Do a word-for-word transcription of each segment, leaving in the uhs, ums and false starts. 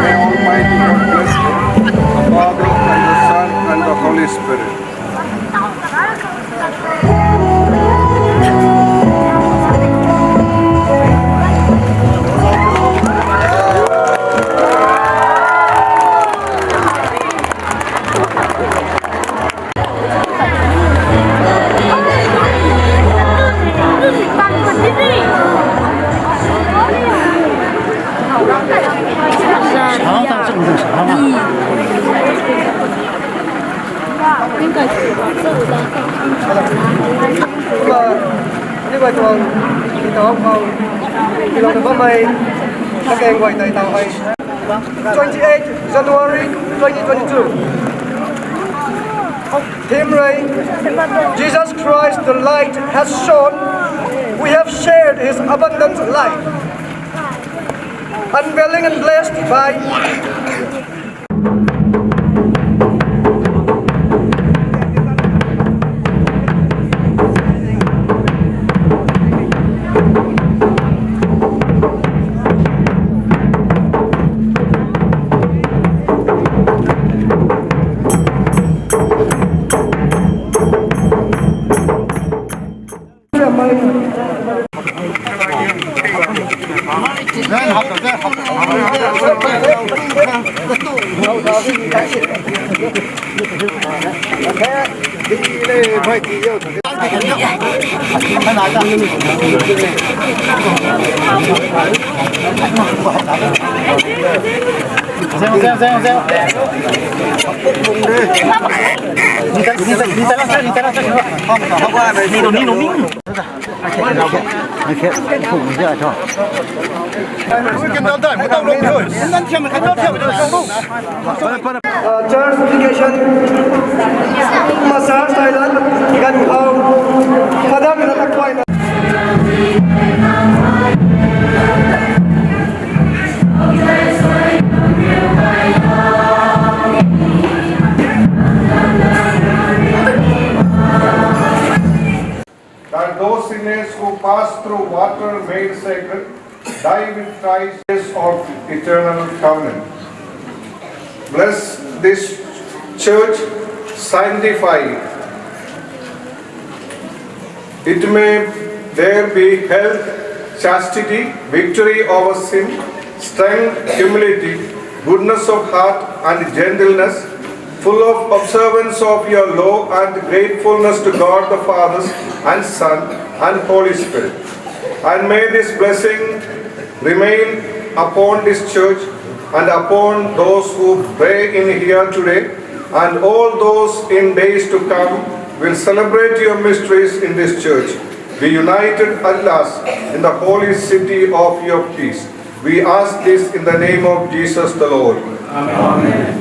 May Almighty God bless you, the Father and the Son and the Holy Spirit. Twenty-eighth January twenty twenty-two. Theme rei, Jesus Christ the light has shone. We have shared his abundant light. Unveiling and blessed by Uh, church dedication, massage Thailand, gan khou, padam na tak koi na. That those sinners who pass through water made sacred die with Christ of eternal covenant. Bless this church, sanctify it. It may there be health, chastity, victory over sin, strength, humility, goodness of heart, and gentleness, full of observance of your law and gratefulness to God the Father and Son and Holy Spirit. And may this blessing remain upon this church and upon those who pray in here today, and all those in days to come will celebrate your mysteries in this church. Be united at last in the holy city of your peace. We ask this in the name of Jesus the Lord. Amen.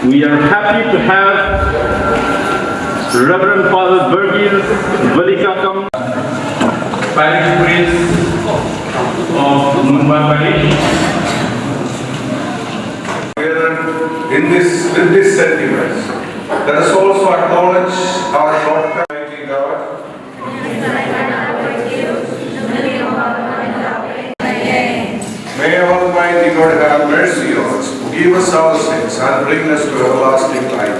We are happy to have Reverend Father Virgil Valikakam, Parish Priest of Mumbai Parish. Together in this, with these sentiments, let us also acknowledge our shortcoming, Almighty God. May Almighty God have mercy on us, forgive us our sins, and bring us to everlasting life.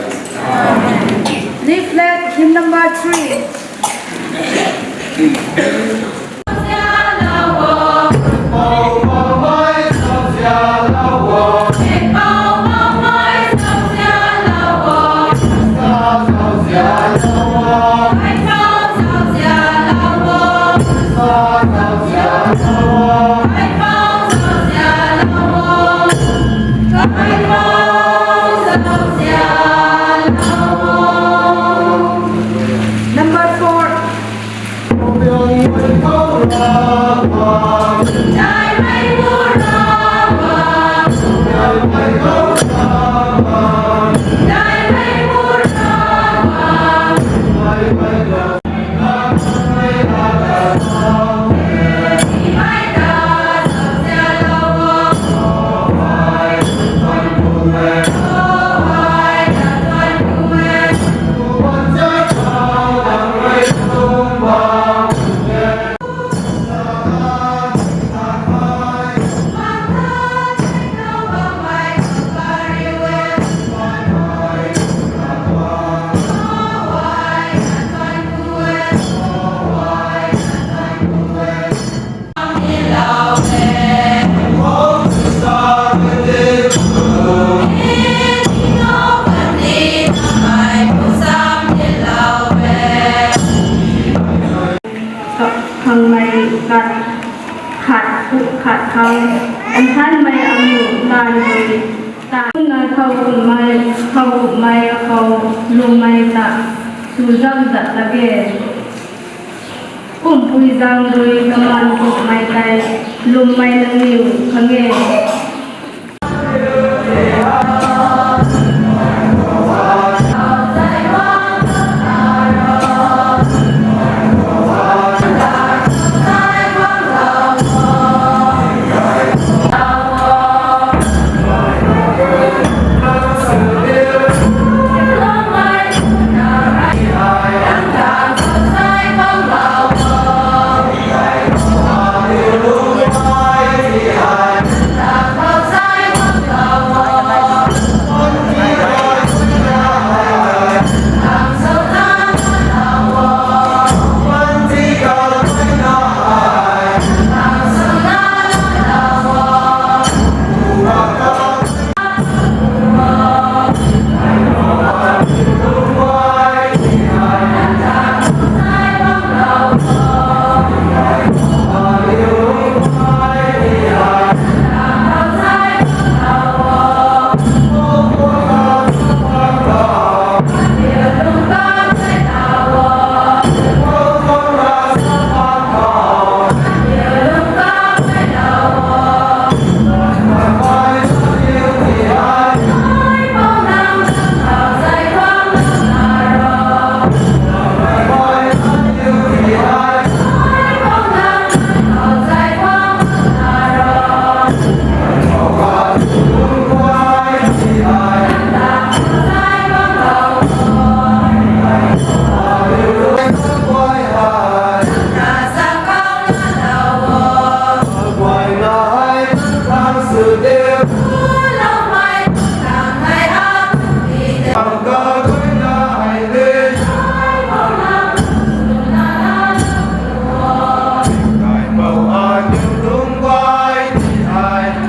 Leaflet, hymn number three. Number four. Khangmei khat, khat, khat khang, nthanmei amu lan rui ta, na thau kummei, thau kummei khou lummei ta, suzam zat ta ge. Kumpui zang rui kaman kummei tei, lummei nangniw khang e.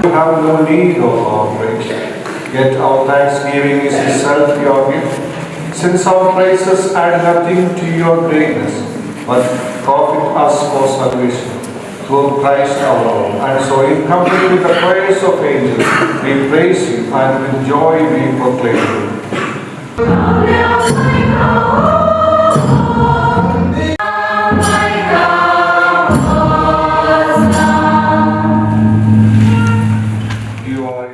You have no need of our praise, yet our thanksgiving is itself your gift. Since our praises add nothing to your greatness, but profit us for salvation through Christ our Lord. And so, in company with the choirs of angels, we praise you, and with joy we proclaim you. You are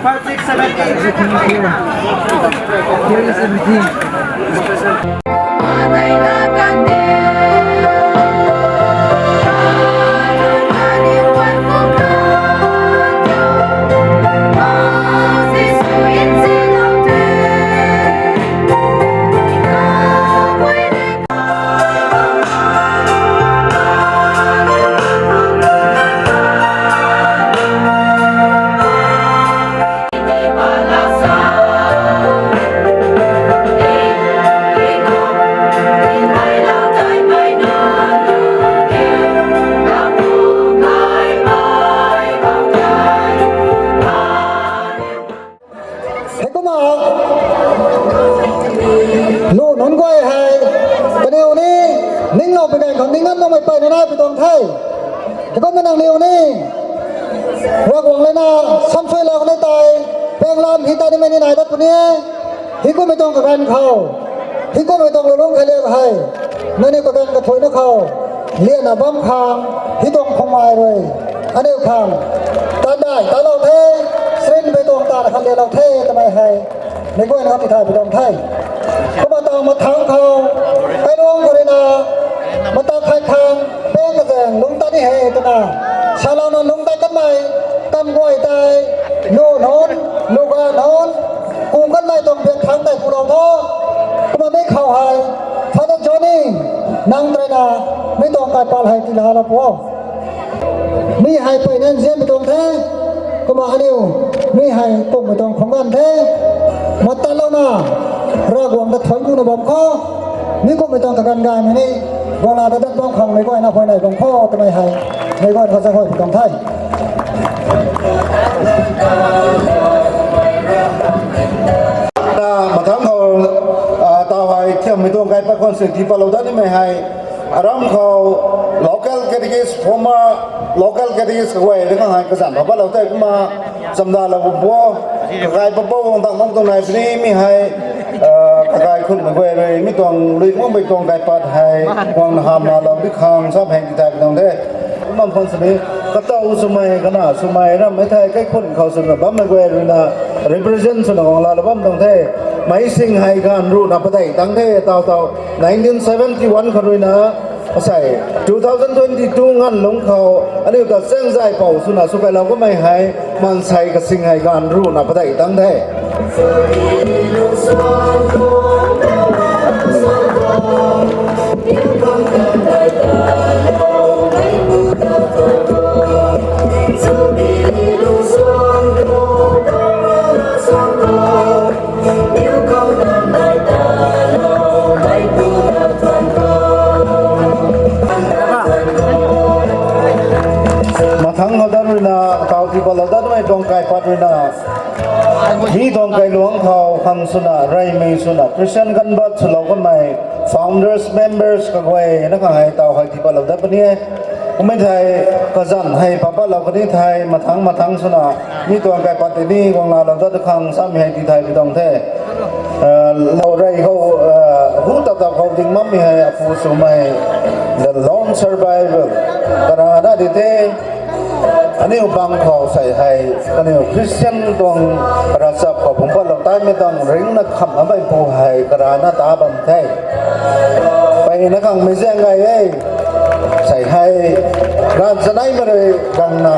Five, six, seven, eight. Here is everything. Heikumna, nu nunc guay hei, kaniw ni, ninglou pi ganv khou ning ngam makmei peyna nai pi tuang the. Heikumna nangniw ni, Ravguangc lana, samsuilou ni tei, penglam hi ta nimei ni nai dat puni e. Hei kummei tuang kaganv khou, hei kummei tuang lulung khaleu hei, nangniw kaganv kathuina khou, lianna bam khang, hei tuang phungmei rui, aniu khang, tandai talou the, srin bei tuang ta khat lialou the, twmei hei, mei guayna tithay pi tuang the. Kumna taw mathangc khou, kailuang khou ruina, matak khai khang, peng kazaeng lungc tat ni he twna, salouna lungc tat kanmei, kam guay tei, nu nunc, nu ga nunc, kum kanmei tuang biak thangc tei pulou tho. Kumna mi khou hei, Father Johnny, nang tei na, mi tuang kaipat hei tiilalou pu o. Mi hei peyna nzianmei tuang the, kumna aniu, mi hei kummei tuang khang ganv the, matatlouna, Ravguangc ta thuanc kuna bam khou, mi kummei tuang kaganv gaymei ni, guangna ta dat bam khang mei guayna huayney bam khou twmei hei, mei guayna khou zaenghuay pi tuang the. Na, mathangc khou, ah, taw hei thiammei tuang kaipat khwan sw tii patlou dat nimei hei, aram khou local catechist, former local catechist kaguay rui khang hei kazanc patlou tei kumna chamdalou bam pu o, kakai papou guang tang mang tuang nai puni mi hei, ah, kakai khunmei guay rui mi tuang lui makmei tuang kaipat hei guangna hamh nalou di khang sam hei tithay pi tuang the. Kumna khwan sini, katow swmei, kana swmei, rammei thei kaikhun khou swna bammei guay ruina represent swna guang laalou bam tuang the. Meic sing hei ganv ruhna padeih tang the, taw taw nineteen seventy one khou ruina, asei, two thousand twenty two nganv lungc khou, aniu ta chaengzaipou swna sw kailou kamei hei, maansei kasing hei ganv ruhna padeih tang the. Mathangc khou dat ruina, taw tii patlou dat mei tuang kaipat ruina, mi tuang kailuangc khou khang swna, reymei swna, Christian ganv bat swlou kamei, founders, members kaguayna khang hei taw hei tii patlou dat puni e. Kummei thei, kazanc hei pat patlou kani thei, mathangc mathangc swna, mi tuang kaipat tei ni guang laalou dat khang samei hei tithay pi tuang the. Ah, lou rey khou, ah, hu tap tap khou ding mammei hei apu swmei, the lone survivor, karana di the, aniu bang khou sei hei, kaniw Christian tuang ravchap khou phungc patlou taimei tuang ringcna khamhna beipu hei karana ta bam the. Peyna khang mei zaeng gay e, sei hei, ganv chaneimei rui gangna,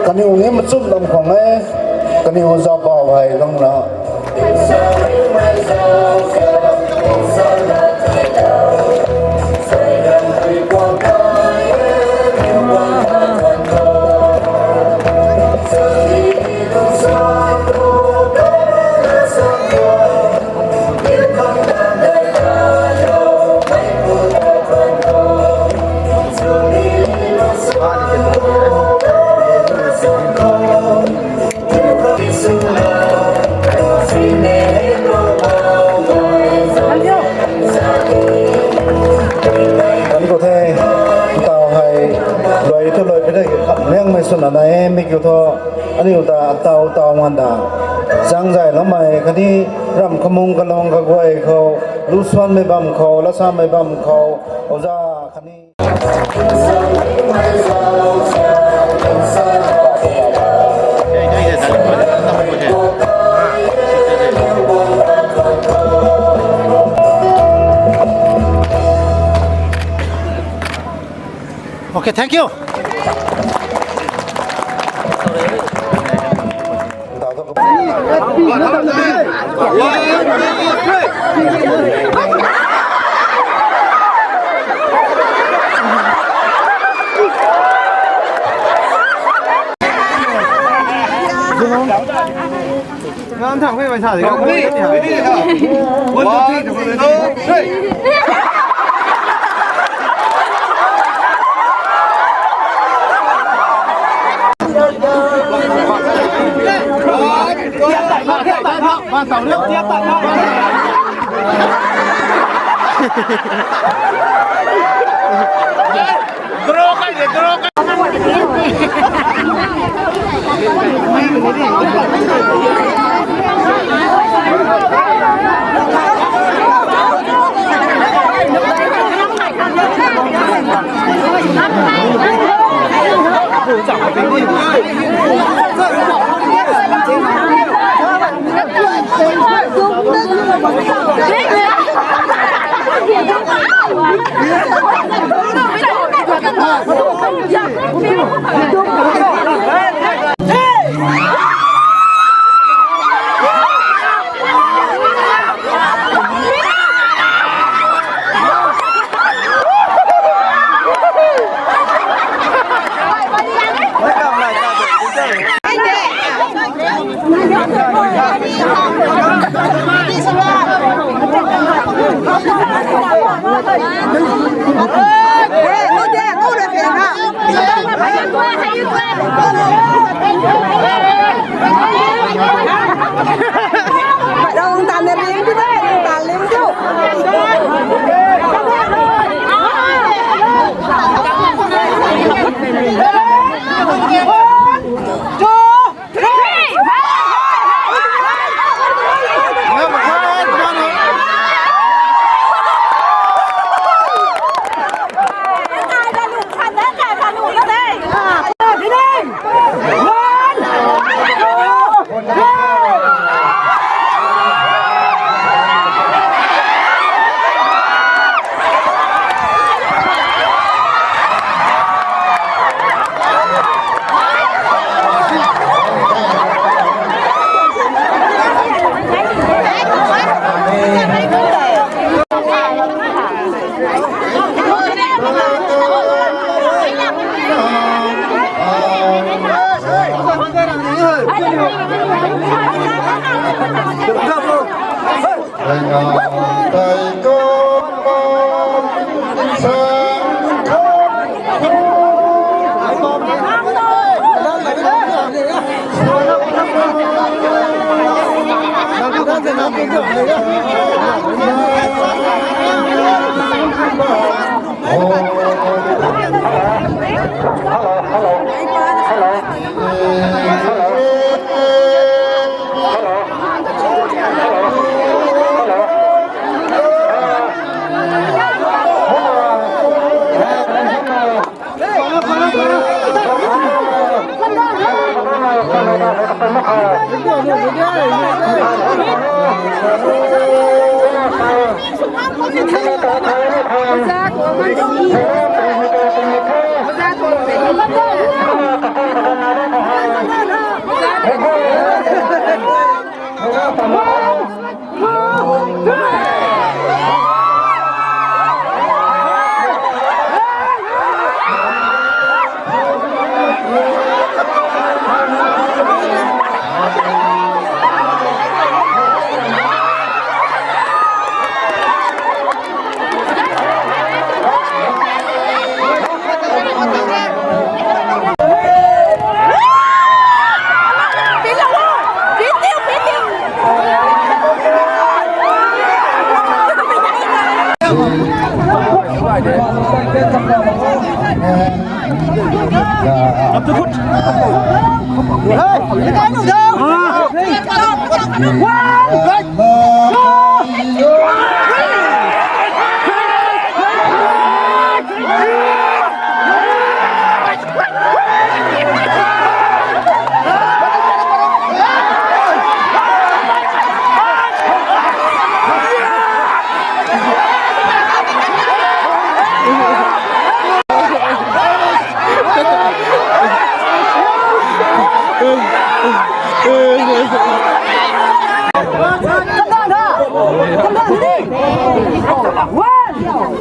kaniw ni machun lam khwang e, kaniw zaubau hei gangna, Aniu khou the, taw hei, luai thu luai pi the, liangmei swna nai e, mi kiu thu, aniu ta taw taw ngan da, zaengzayloumei khatni, ramh kamung kalung kaguay khou, lusuanmei bam khou, lasamei bam khou, oza khatni Thank you. Ngam thang khui mai sa di. One, two, three.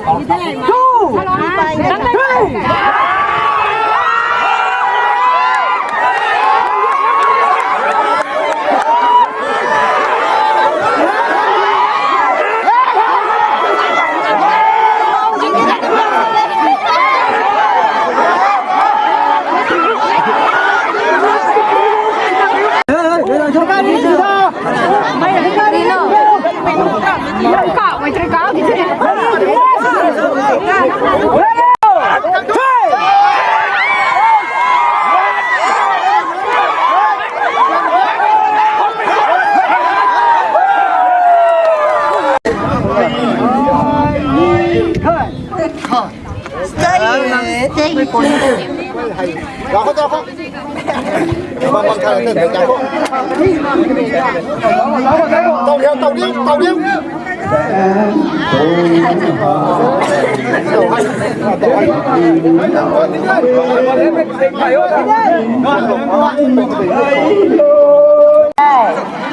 Two, three.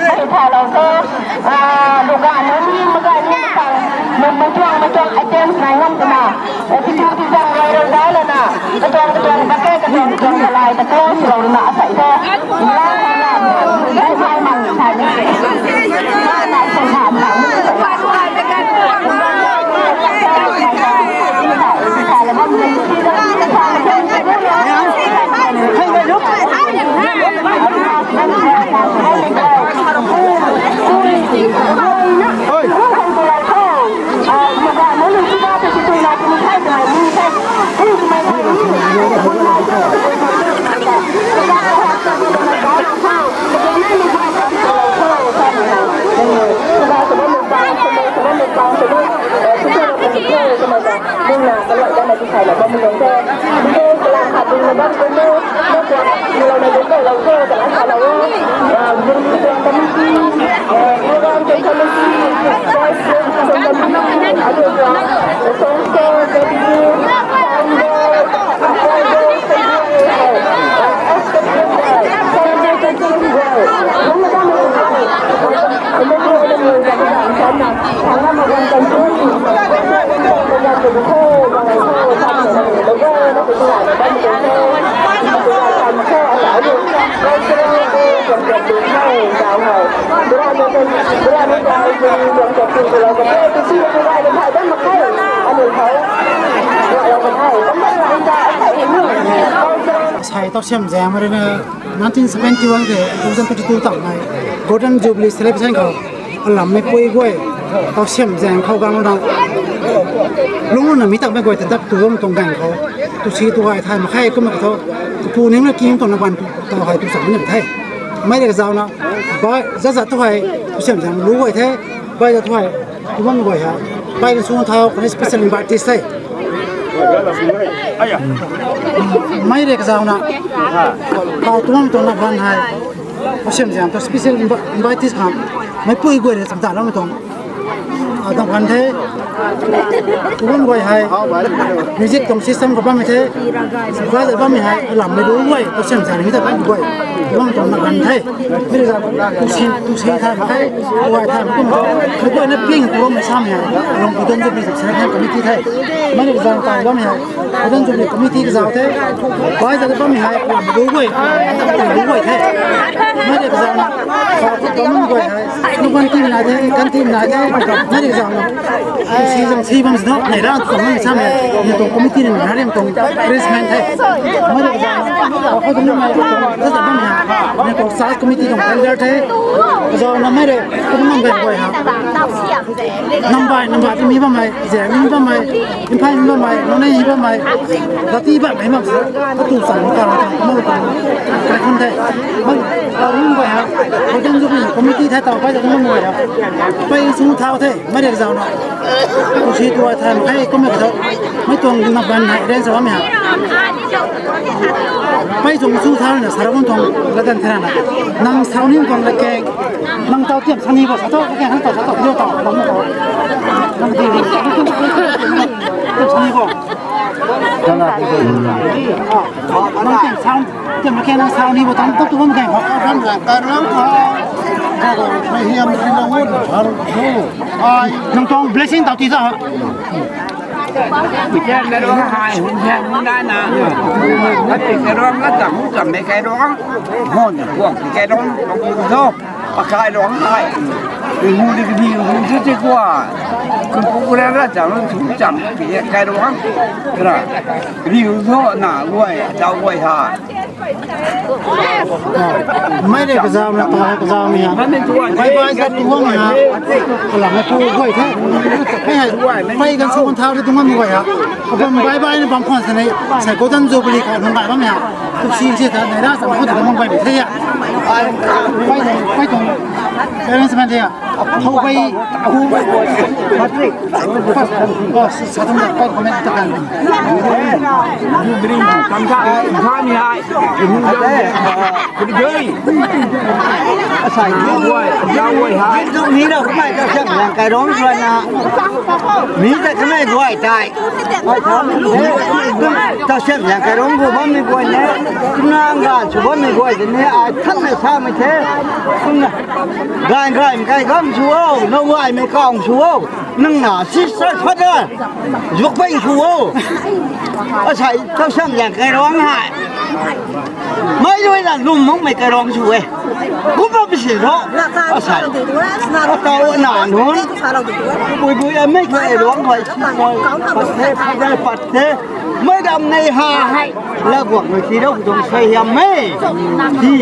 Hei thalou the, ah, luga nunc ni maga ni matang, nunc matuang matuang items nai ngam twna, eh, titu tizang rui rui dai lana, katuang katuang bucket, katuang katuang malai ta close lou runa asei the. Lang lang lang, lang lang lang, lang lang lang. Sai tau siam zang mari na nineteen seventy-one ke two thousand twenty-two tang nai Golden Jubilee celebration khou alam meipui guay tau siam zang khou gang na lung na mi tak mei guay ta dap tu bam tuang gang khou tu si tu hai thay mak khe kum na ka tho tu pu ning na kim tuang na ban tu tau hai tu sang ni the. Mei le ka zau na bai za za tu hai tu siam zang lu guay the. Bai za tu hai tu bam guay ha bai ka sung thau kan special invitees the. Mei le ka zau na tau tu bam tuang na ban hai tu siam zang tu special invi- invitees kham meipui guay le cham ta lam tuang. Adam kan the. Tuan guay hai. Music tuang system khou bammei the. Guay bammei hai. Lam mei lu guay. Kasiam zan mi ta kan guay. Tuan tuang na kan the. Mei zan tu si tu si tha the. Guay tha kum. Guay na ping tuan mei sam hai. Long tuan tu bi sa hai committee the. Mei zan tai bammei hai. Golden Jubilee committee kazau the. Guay zat bammei hai. Lam mei lu guay. Lu guay the. Mei kazau na. Kazau khou tuan guay hai. Lu kan team na the, kan team na the. Mei kazau na. Si zang si bam si no, nei rang tuang mei sam e. Ni tuang committee ni na rim tuang arrangement the. Mei kazau na. Khou tuang mei tuang zat bam ya. Ni tuang sales committee tuang tender the. Kazau na mei re. Khou tuang mei guay ha. Nambai, nambai tu mi bam mei, zang mi bam mei, Imphal mi bam mei, Noney mi bam mei. Gati bam mei bam sa. Khou tuang sang ka tuang mei tuang. Kai khun the. Mei, rim guay ha. Khou tuang zuk ni committee the tau pai zat bam guay ha. Pai sung thau the. Mei le zau na. Tu si tu ai thay mak khe kum na ka tho. Mei tuang na ban hai ren sa bam ya. Pai tuang su thau na sa ra bam tuang la dan the na. Nang sau ni tuang la keng. Nang tau tiam sa ni bo sa tho, keng nang tau sa tho, yo tau bam tho. Nang di ni. Tiam sa ni bo. Nang tiam sa, tiam la keng nang sau ni bo tang tau tu bam keng. Kan kan kan kan. Ai. Nang tuang blessing tau ti ta. Kairuang hai hung hang na na. Kati kairuang na tam hung tam me kairuang. Hon kuang kairuang kung zo. Pakai ruang hai. Kung di kadi kung di ti kua. Kung kung ra ra tam hung tam kairuang. Ra. Riu zo na guay, dau guay ha. ไม่ได้กระจายนะ ต่อให้กระจายมีอ่ะ ไม่ไม่จะตัวมีอ่ะ หลังไม่พูดด้วยแท้ ไม่ให้ ไม่กันสู้กันเท้าที่ตรงนั้นมีไว้อ่ะ ผมบายบายในบางคนสนิท ใส่โกดันจูบลีของหนุ่มบ่ายบ้างเนี่ย ทุกสิ่งที่ในด้านสังคมแต่ละมันไปไม่ใช่อ่ะ ไม่ไม่ตรง arrangement เนี่ย Hou bei, hou bei, Patrick. Oh, sa sa tum da, comment ta kan. Yu bring tu kam sa, kam sa ni hai. Yu jam, yu jam. Asai ni. Yu wai, yu wai hai. Yu ni na, kumai ta siam lang kai rong suan na. Mi ta kumai guay tai. Ai tha. Ta siam lang kai rong bu bam ni guay ne. Kumna ngan su bam ni guay ne. Ai than na sa mai the. Kumna. Gan gaymei kai gam sw o, nau gaymei kaung sw o, nang na sister father, zuk pei sw o. Asei tau sam zang kai rong hei. Mei rui na lum makmei kai rong sw e. Kum bam si ro. Asei. Atau na nun. Bui bui a mei kai rong hei. Pat the, pat the, pat the. Mei dam nei ha hei. La guak nui ti rau tuang sei hiam e. Di.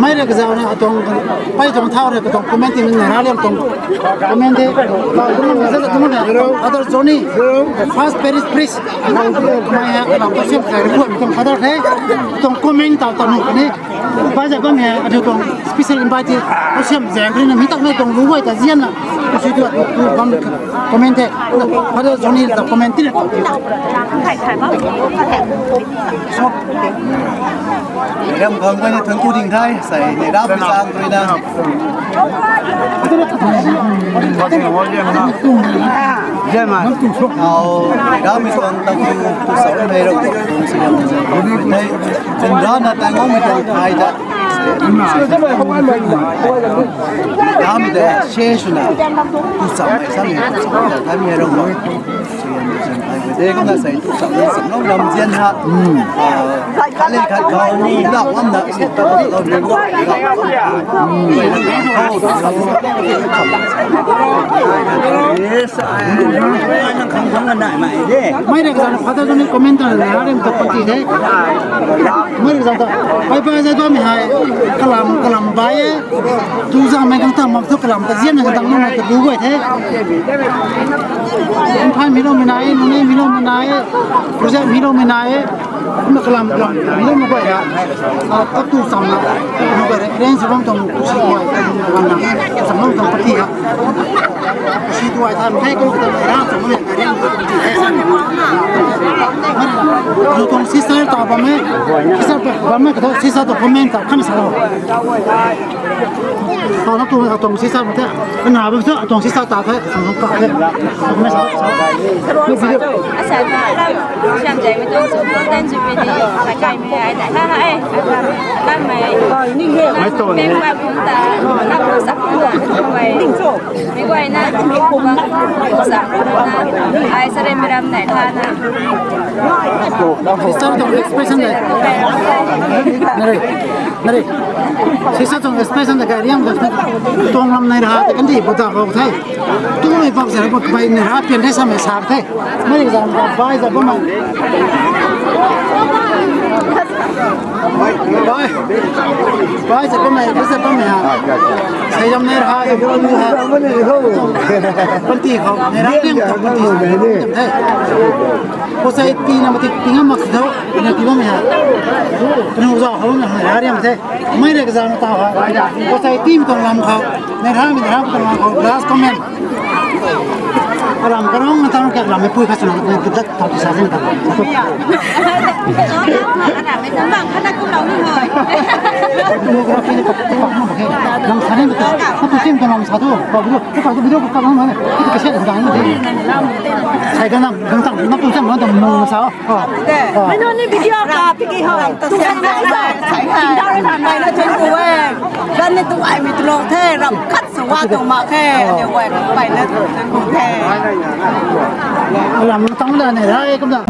Mei rui kazau na atuang pei tuang thau rui katuang comment ti min na ra liam tuang comment de. Ka tuang na sa tuang na. Father Johnny, the first parish priest. Mei ha kalam ta siam kai rui tuang father the. Tuang comment ta ta nu ni. Bai za bam hei, adu tuang special invite, ko siam zang kri na, mi tak na tuang lu guay ta zian na, ko si tu, tu bam comment the, Father Johnny ta comment ti na. Ram khang guay ni thang ku ding thai, sai ni ram bi zang kri na. Zian ma. Au, ram bi zang tak tu, tu sa na ram. Zinra na tang ngam mi tuang thai da. Dami da se swna. Tu cham mai sam ni tu cham da tami rong mo. Sui yan du zan thai de kumna sai tu cham ni sam long ram zian ha. Khat le khat khou ni la wan da se ta lo ni. Yes, ai nang khang khang na mai de. Mei rui kazau na Father Johnny comment na na rim tu panty the. Mei rui kazau ta. Bai bai zai bam hei. Kalam, kalam bai e. Tu zang mei kang tang mak tu kalam ta zian mei kang tang mak ta bu guay the. Imphal mi lou mei nai, Noney mi lou mei nai, project mi lou mei nai. Kumna kalam, kalam mi lou mei guay ha. Kap tu cham na. Mei guay re, ren sa bam tuang si guay. Cham bam tuang party ha. Si tuai than the kum ta ra cham le ka ring tu ti the san. Adu tuang sister ta bam e, sister bam e ka tu sister tu comment ta kan sa lo. Ta na tu tuang sister bam the, na bam tu tuang sister ta the, tuang ka the. Comment sa lo. Ni video. Asai ta lam, siam jai mei tuang su golden jubilee, kai kai mei ai ta ha ha e. Lam mei. Mei tuang ni. Mei tuang ta, lam sa mei. Mei guay na, bang sa na, ai sa rem ram nai tha na. Sister tuang expression de. Nari, nari. Sister tuang expression de kai riam de. Tuang lam nai ra, te kan di bu ta ho the. Tu mei pak sa ra bu bai nai ra pian the sa mei sa the. Mei zam bai za bu mei. Bai. Bai za bam e, bai za bam e ha. Sai zam nei ra ha, zam nei ra ha. Panty khou, nei ra liang khou panty khou. Ko sai pi na mati pi ngam mak sa, na pi bam e ha. Kanu za khou na nei ra liang the. Mei rui kazau na ta ha. Ko sai pi mi tuang lam khou, nei ra mi ra mi tuang lam khou. Last comment. Kalam karong na tang kak lam mei pui kha swna na kidak tau ti sa zin ta. Photography ni pak pak na ke. Nang sa ni tu, tu sim tu nam sa tu. Pak tu, pak tu video pak nam ne. Tu kaset dang ni. Sai ka nam, dang tang, na tu sim na tu nam sa. Mei nunc ni video ka piki ho. Tingdau rui than bai na chun ku e. Gan ni tu ai mi tu lou the, ram khat sa wa tu mak khe. Ani guay bai na chun ku the. Lam tang da ne, rai kumna.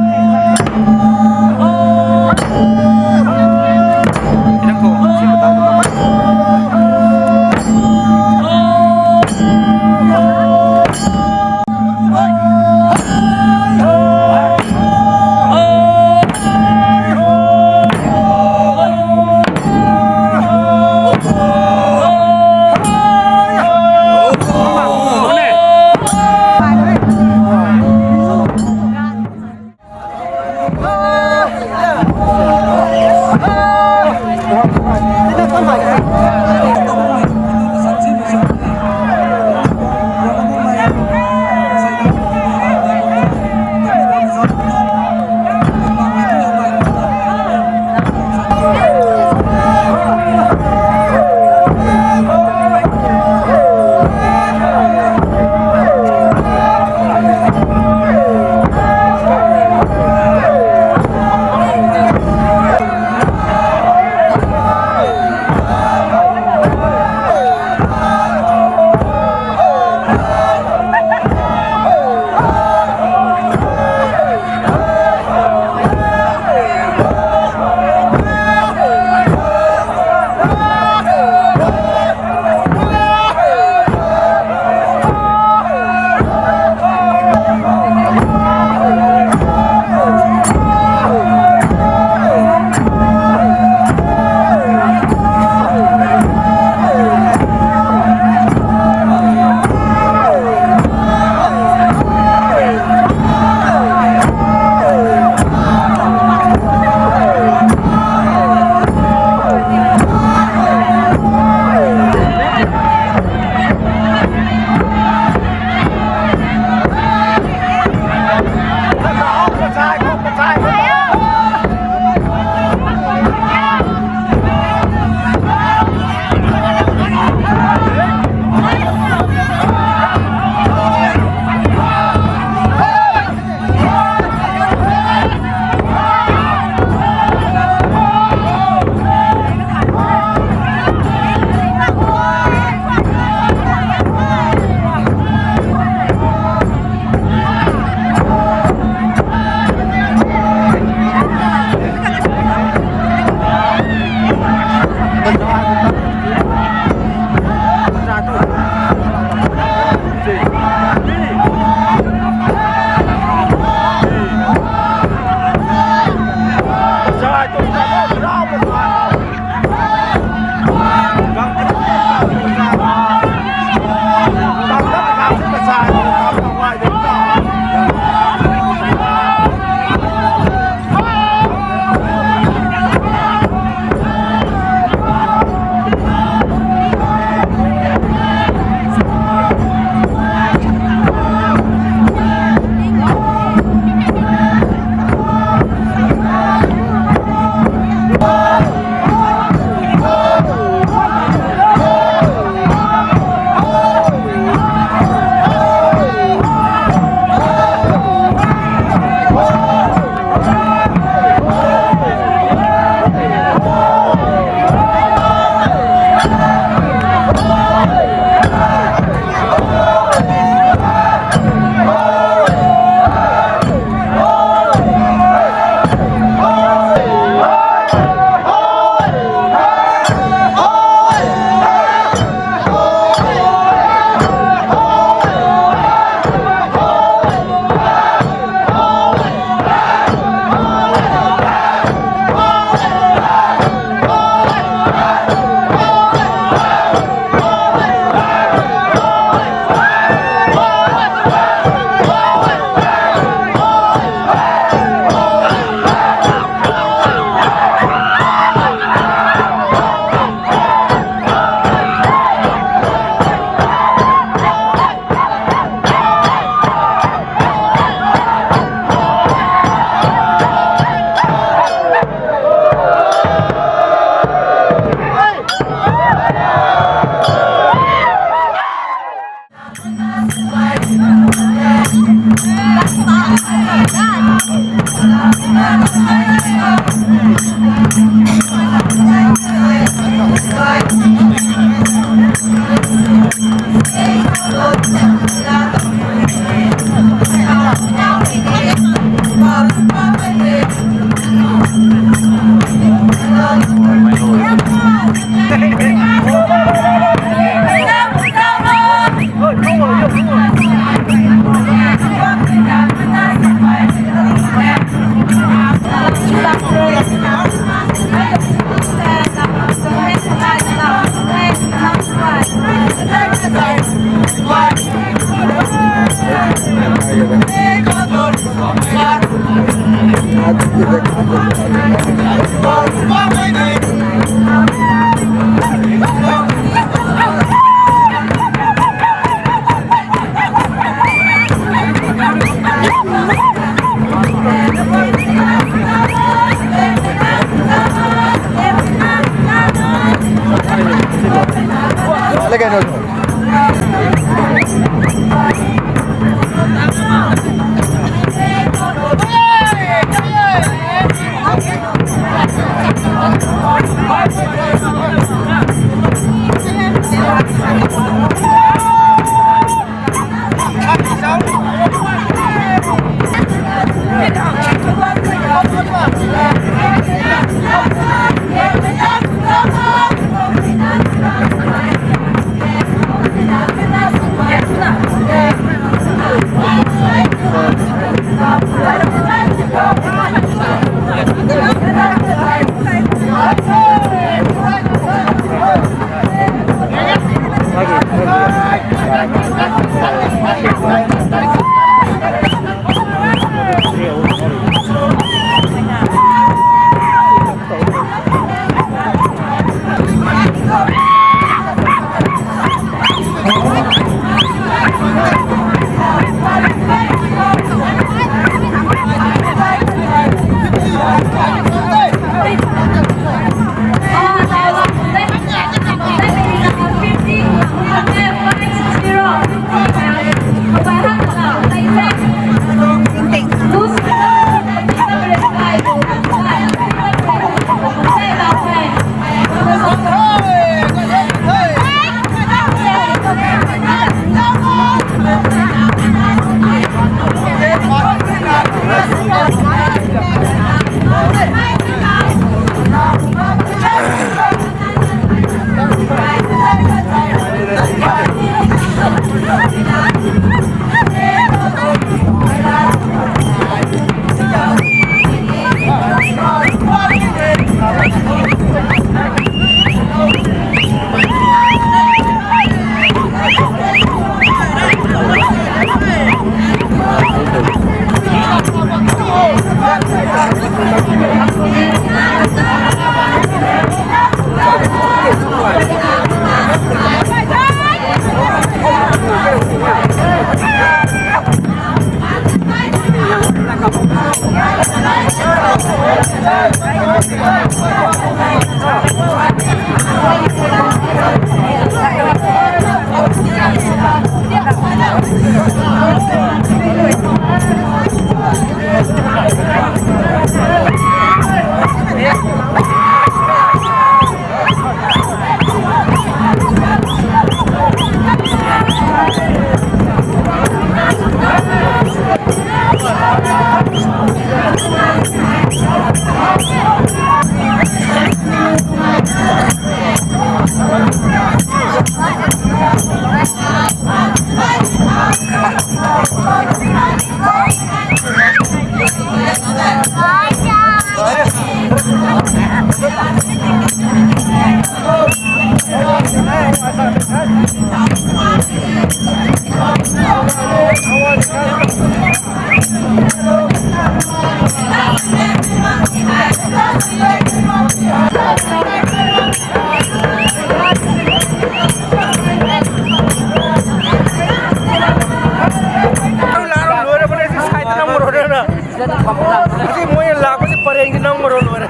Asi moi lak ko si pareng di nang maro lou re.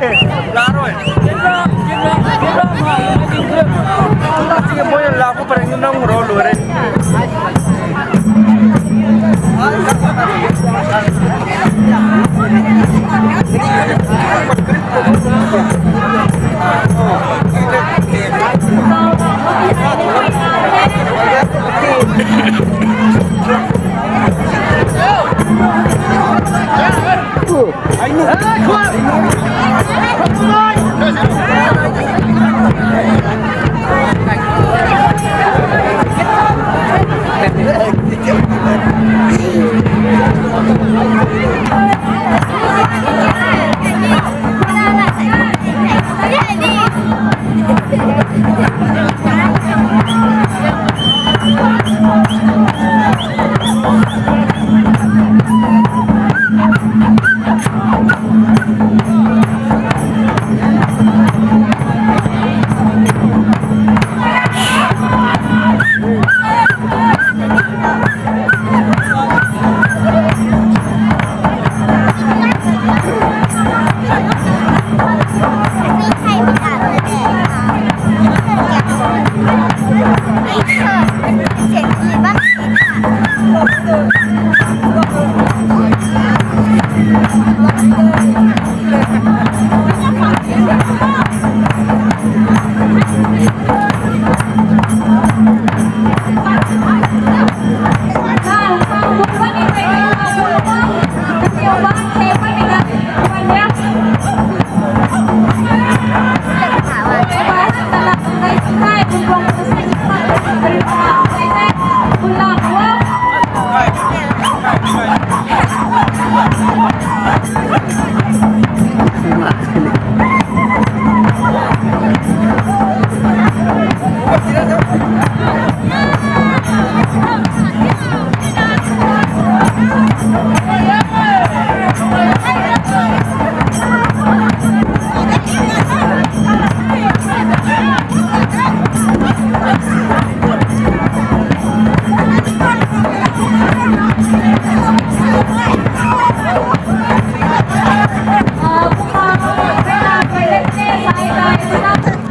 Laroi. Asi moi lak ko pareng di nang maro lou re.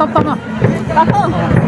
Tap tap na. Tap tap na.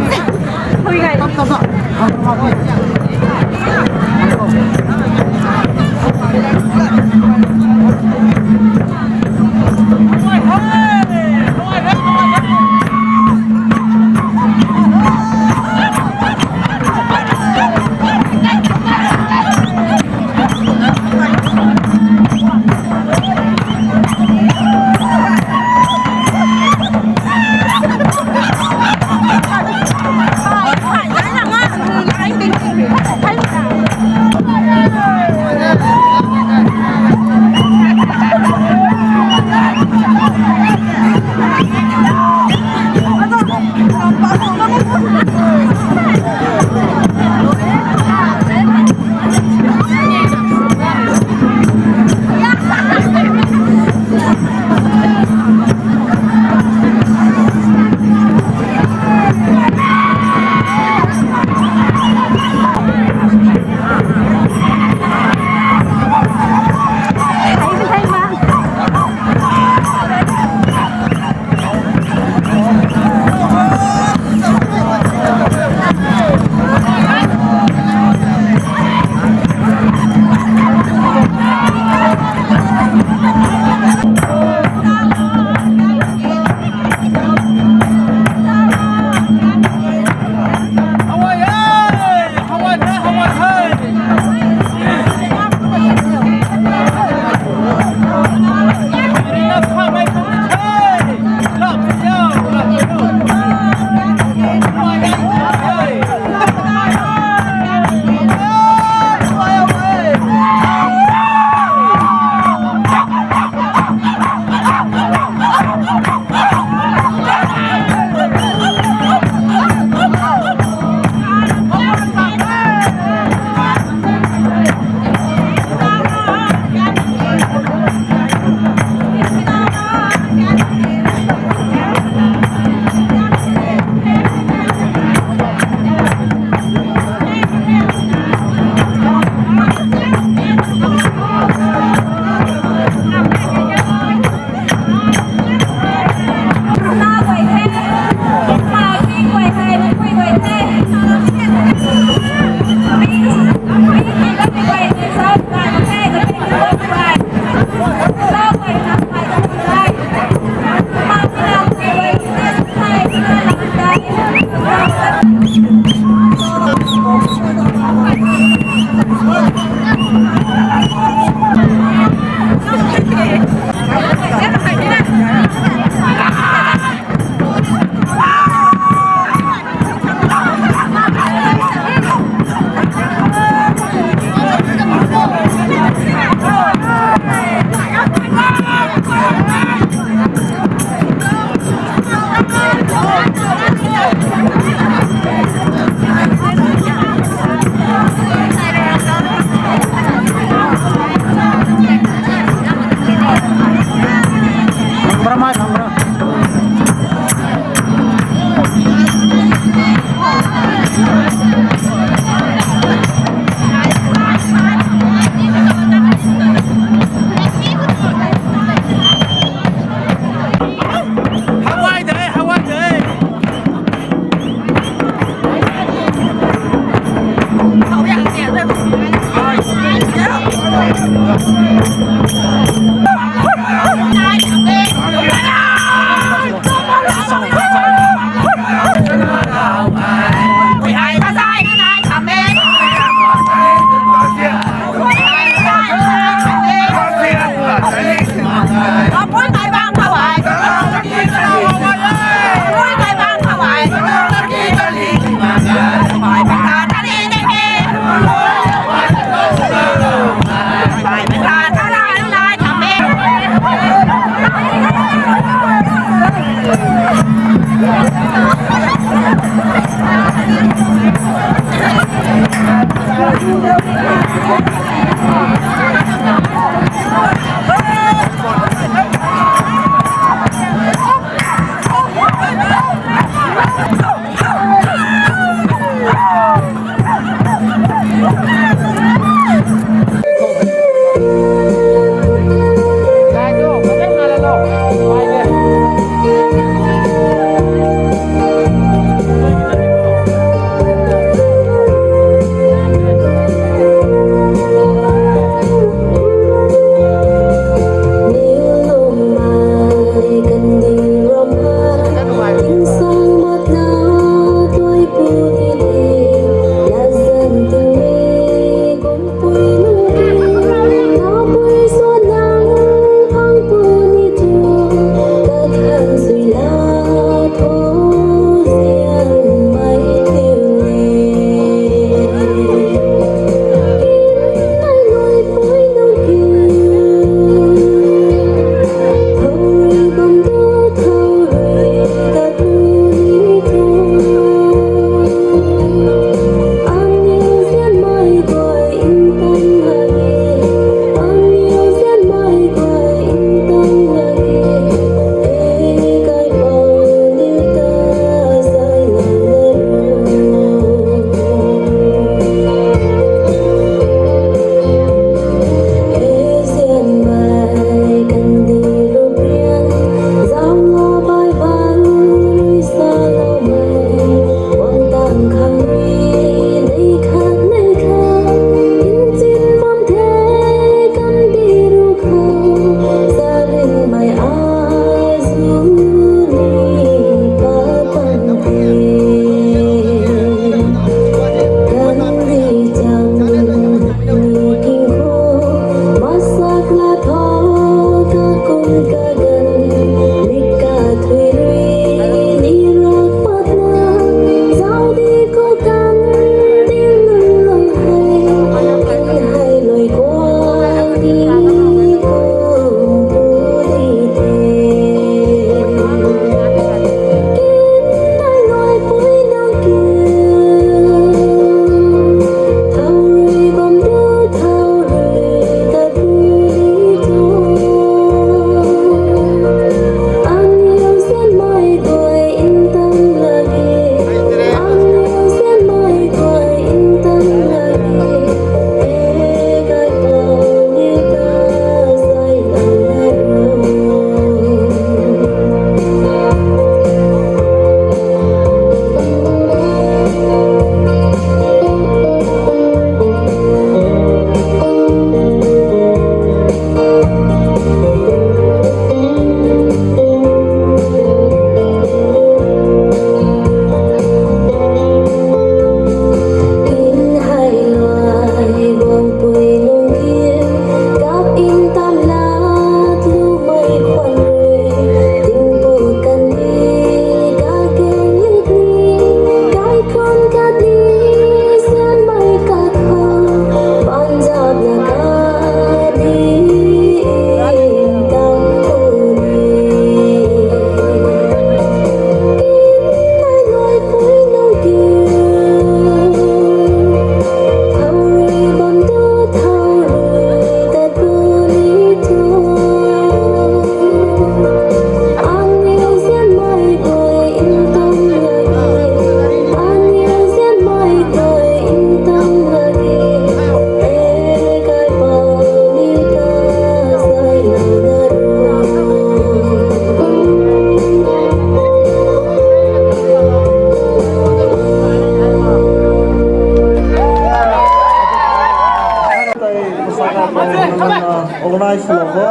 Organize lou bo.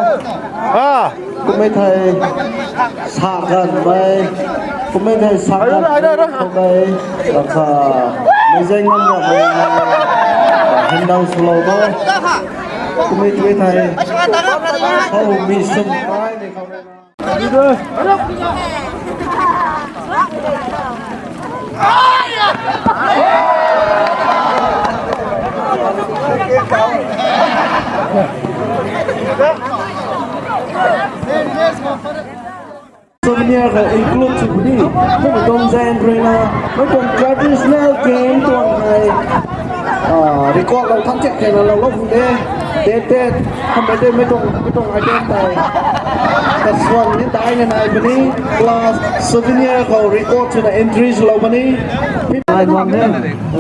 Ah. Kummei thei sa ganv mei. Kummei thei sa ganv mei. Kummei thei sa ganv mei. Laksa. Mei zeng ngam ra mei. Hindang swlou bo. Kummei thei thei. Hou mi sum kai ni khou rui na. Souvenir khou include sw puni. Kum tuang zaeng rui na, mei tuang traditional game tuang hei, ah, record lou thak chek chek na lou lou khang de. Tet tet, hamh mei de mei tuang, mei tuang item tei. Kasuan ni dai na nai puni, plus souvenir khou record swna entry swlou puni. Ai, guang de.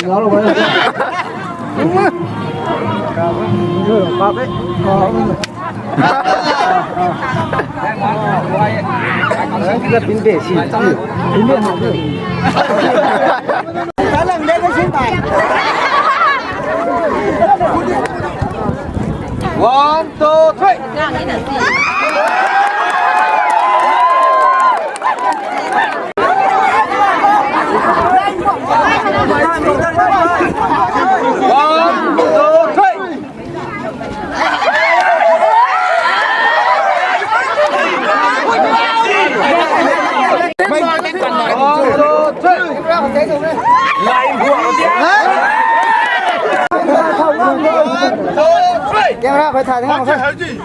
Ngau lou guang de. One, two, three. One, two, three. Camera khou thay ding.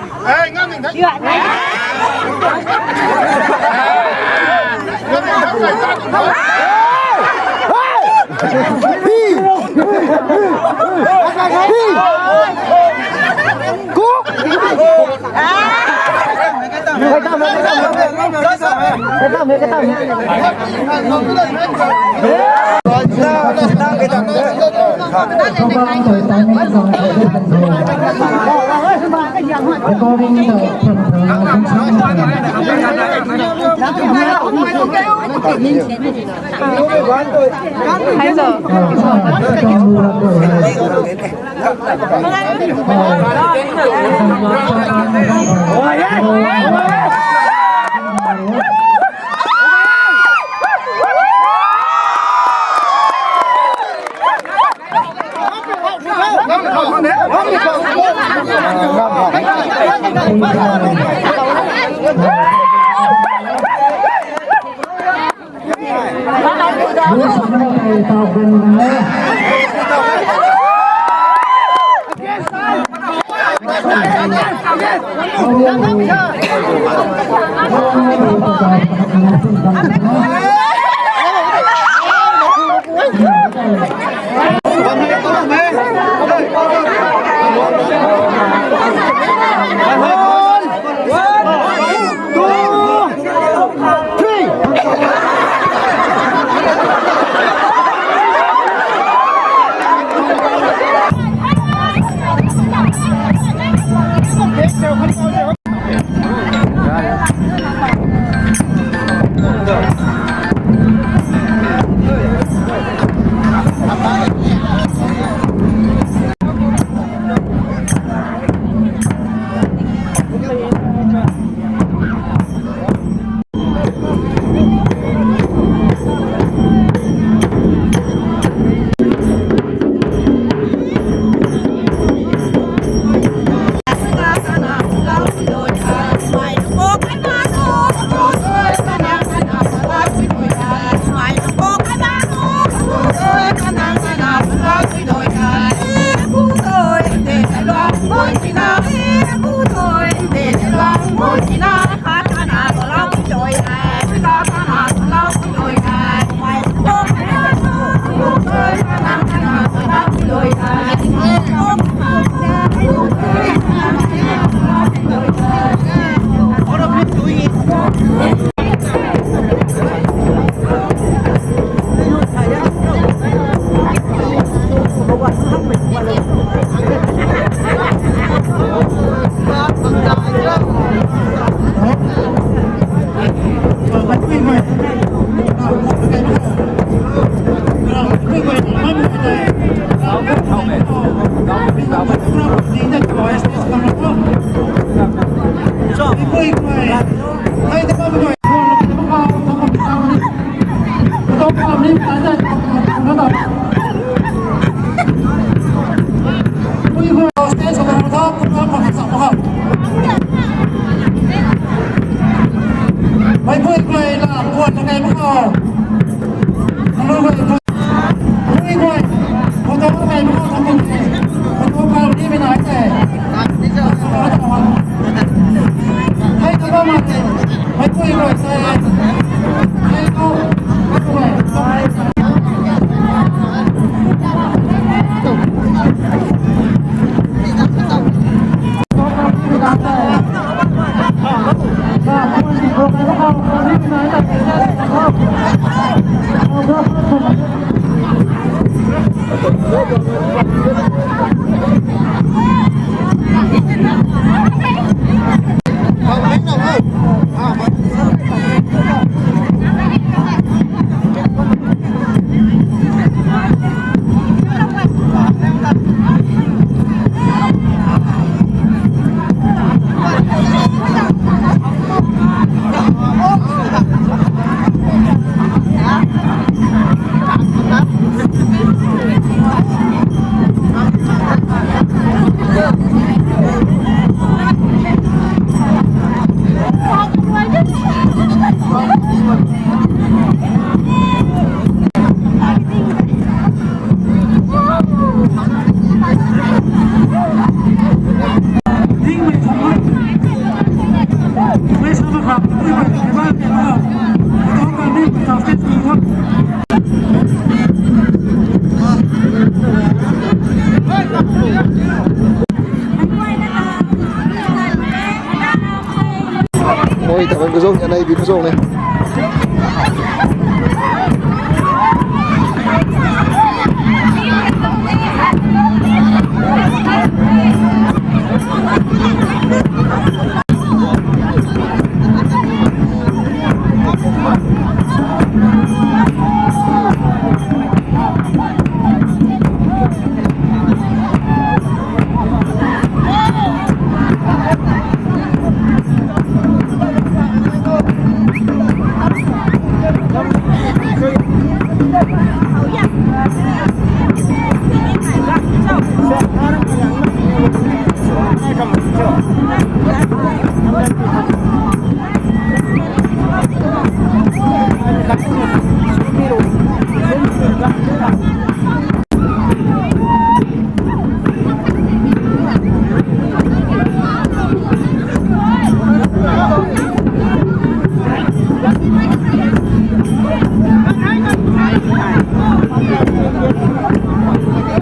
Oi, tabang kazong, anei bi kazong ne.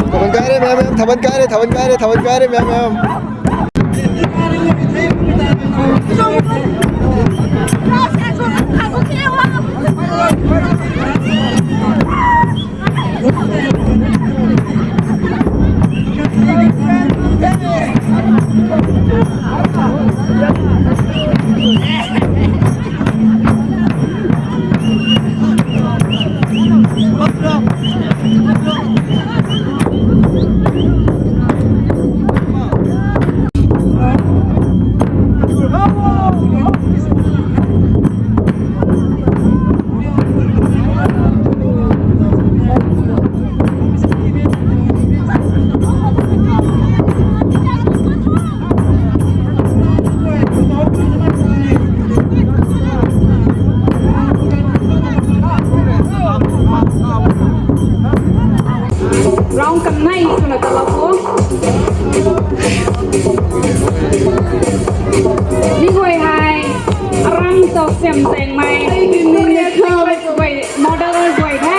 Thaban kai re, ma'am, ma'am, thaban kai re, thaban kai re, thaban kai re, ma'am, ma'am. Round kanei swna talou o. Mi guay hei, arang tow sem zengmei. Guay, model guay the.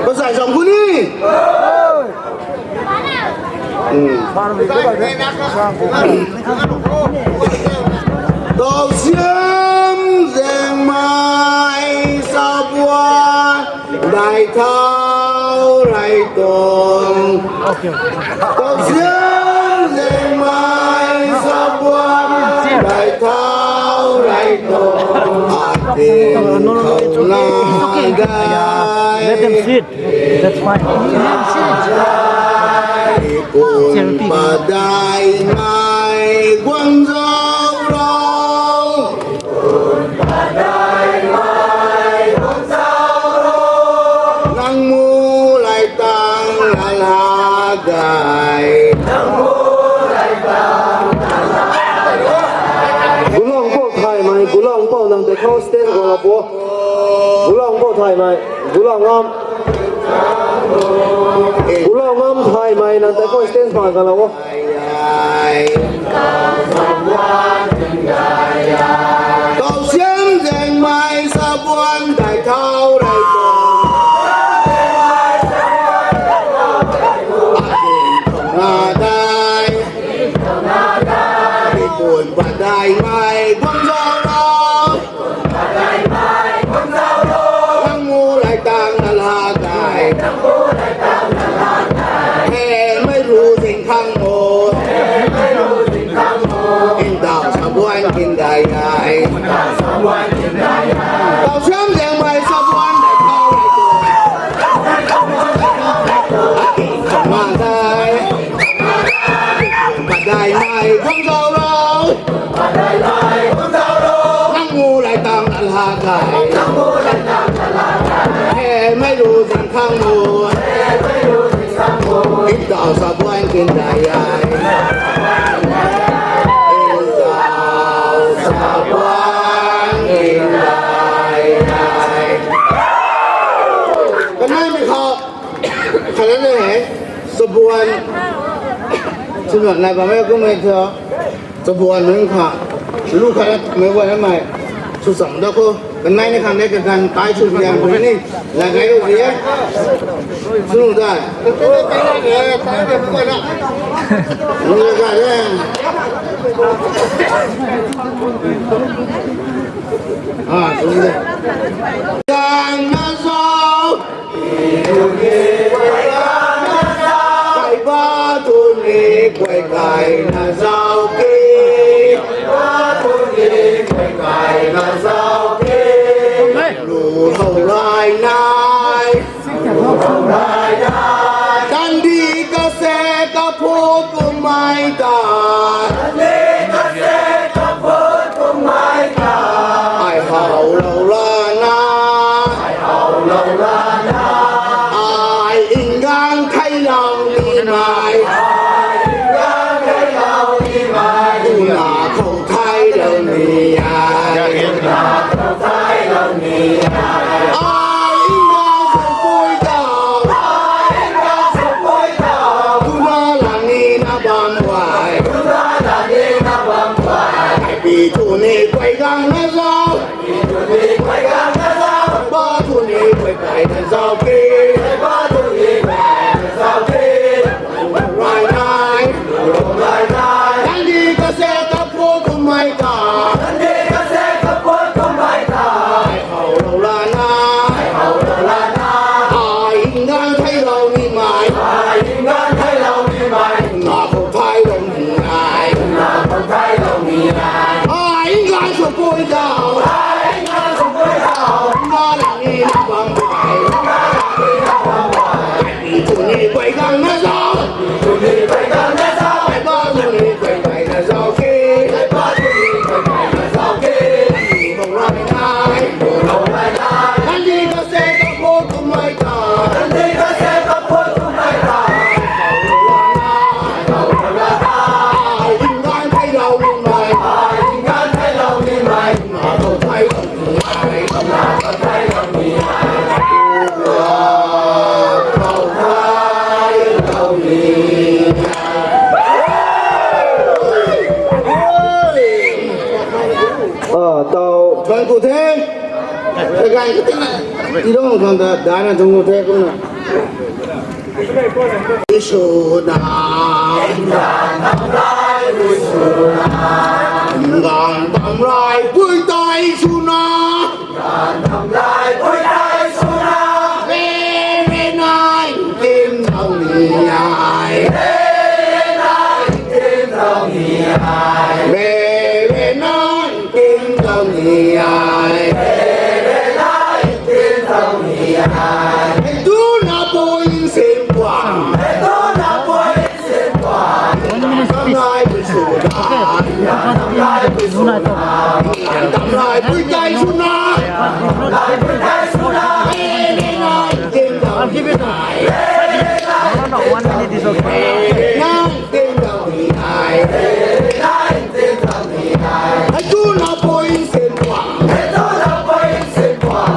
Bazai zam gu ni. Tauzian zengmei sabua dai thau rei tuang. Tauzian zengmei sabua dai thau rei tuang. Atin thau na dai. Let them sit. That's fine. Kum padai mai guang zau rau. Nang mu lai tang la la gai. Gulong pou thay mai, gulong pou nang te khou stage gong la po. Gulau Ngam Thaymei, Gulau Ngam. Gulau Ngam Thaymei nang tei khou stage pan kalou o. Kau siam zengmei sabuan dai thau rei tuang. Akin thau na dai. Ikun padaimei guang zau rau. Nang mu lai tang na la dai. Hei mei ru zing khang mo. Indau sabuan kin dai ai. Tau siam zengmei sabuan dai thau rei tuang. Akin thau na dai. Padaimei guang zau rau. Nang mu lai tang na la dai. Hei mei ru zing khang mo. Indau sabuan kin dai ai. Indau sabuan kin dai ai. Kanai mei khou. Khat na ne hei, sabuan. Sumna nai bam e kum e tho. Sabuan nunc kha. Lu khat na mei buan na mei. Sw cham da khou. Kanai ni khang de kaganv kai sw liang khou ni. La kai lou zi e. Sw dai. Nunc la kai de. Ah, sw de. Gang na zau. Kaiba tuni guay kai na zau ke. Kaiba tuni guay kai na zau ke. Lu hou lai nai. Lu hou lai nai. Tandi kase kaphu kumei ta. Tandi kase kaphu kumei ta. Ai hou lou la na. Ai hou lou la na. Ai ngang thei lou ni mai. Ai ngang thei lou ni mai. Tuna khou thei lou ni ai. Tuna khou thei lou ni ai. Ai ngang khou pui tau. Ai ngang khou pui tau. Tuna la ni na bam guay. Tuna la ni na bam guay. Ai pi tuni guay gang na zau. Ba tuni guay kai na zau ke. Ba tuni guay kai na zau ke. Rai nai. Rai nai. Tandi kase kaphu kumei ta. Tandi kase kaphu kumei ta. Ai hou lou la na. Ai hou lou la na. Ai ngang thei lou ni mai. Ai ngang thei lou ni mai. Na khou thei lou ni ai. Na khou thei lou ni ai. Ai ngang sw pui tau. Ai ngang sw pui tau. Na la ni na bam guay. Na la ni na bam guay. Tuni guay gang na zau. Tuni guay gang na zau. Ai ba tuni guay kai na zau ke. Ai ba tuni guay kai na zau ke. Lu hou lai nai. Lu hou lai nai. Tandi kase kaphu kumei ta. Tandi kase kaphu kumei ta. Ai ngang thei lou ni mai. Ai ngang thei lou ni mai. Tuna khou thei lou ni ai. Tuna khou thei lou ni ai. Tuna khou thei lou ni ai. Ah, tau. Thuan ku the. Kaganv kati na. Idong thuan da, dana thuan ku the kumna. Isuna. Gang tam rai pui tai suna. Gang tam rai pui tai suna. Very nice. Tim tau ni ai. Very nice. Tim tau ni ai. Very nice. Tim tau ni ai. Tim tau ni ai. Hei tuna pui sim kuang. Hei tuna pui sim kuang. Tam rai pui suna. Tam rai pui suna. Tam rai pui tai suna. Tam rai pui tai suna. Hei nai tim tau ni ai. Nai tim tau ni ai. Hei tuna pui sim kuang. Hei tuna pui sim kuang.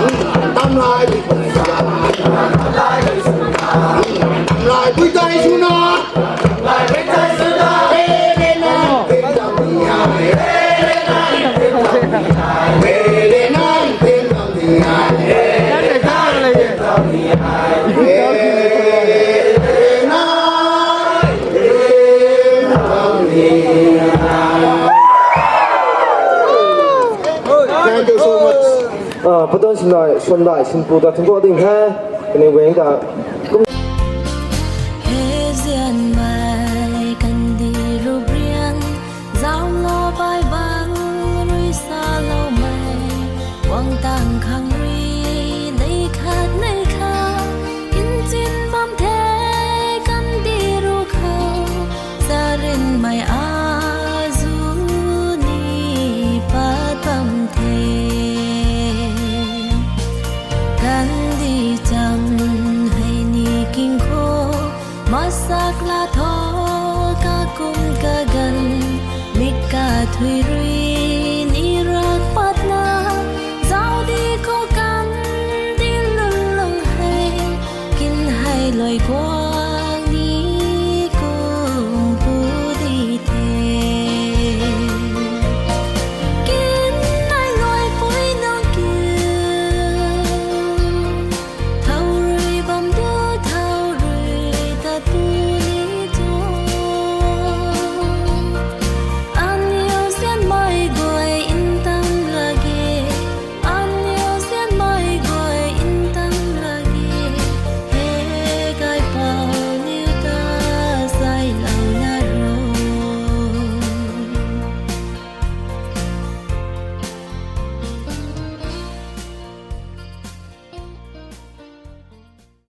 Patun sinai suandai sinpu ta thunc ding he. Kaniw guay ta kum, he zianmei kandih rubrian, zauclou pai bang rui saloumei, guang tang khang rui